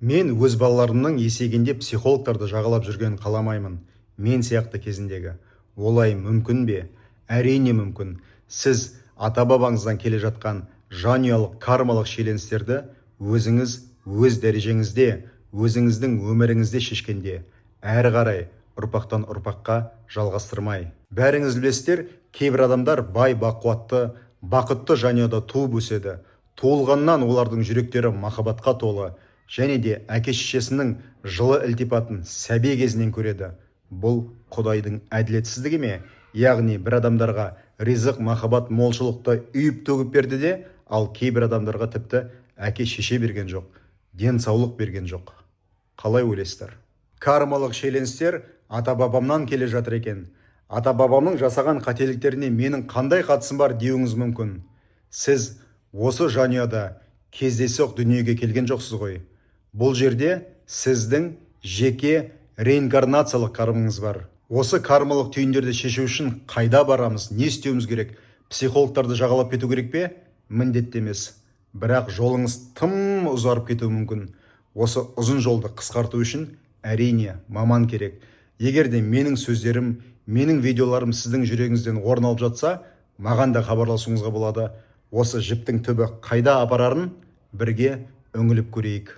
Мен өз балаларымның есейгенде психологтарды жағалап жүргенін қаламаймын. Мен сияқты кезіндегі. Олай мүмкін бе? Әрине, мүмкін. Сіз ата-бабаңыздан келе жатқан жанұялық кармалық шиеленістерді өзіңіз өз дәрежеңізде, өзіңіздің өміріңізде шешкенде, әрі қарай ұрпақтан ұрпаққа жалғастырмай. Бәріңіз білесіздер, кейбір адамдар бай, бақуатты, бақытты жанұяда туып өседі. Туылғаннан олардың жүректері махаббатқа толы және де әке шешесінің жылы ілтипатын сәби кезінен көреді. Бұл құдайдың әділетсіздігі ме? Яғни бір адамдарға ризық, махаббат, молшылықты үйіп төгіп берді де, ал кейбір адамдарға тіпті әке шеше берген жоқ, денсаулық берген жоқ. Қалай ойлайсыздар? Кармалық шиеленістер ата бабамнан келе жатыр екен, ата бабамның жасаған қателіктеріне менің қандай қатысым бар деуіңіз мүмкін. Сіз осы жанұяда кездейсоқ дүниеге келген жоқсыз ғой. Бұл жерде сіздің жеке реинкарнациялық кармаңыз бар. Осы кармалық түйіндерді шешу үшін қайда барамыз, не істеуіміз керек? Психологтарды жағалап кету керек пе? Міндетті емес, бірақ жолыңыз тым ұзарып кетуі мүмкін. Осы ұзын жолды қысқарту үшін, әрине, маман керек. Егер де менің сөздерім, менің видеоларым сіздің жүрегіңізден орын алып жатса, маған да хабарласуыңызға болады. Осы жіптің түбі қайда апарарын бірге үңіліп көрейік.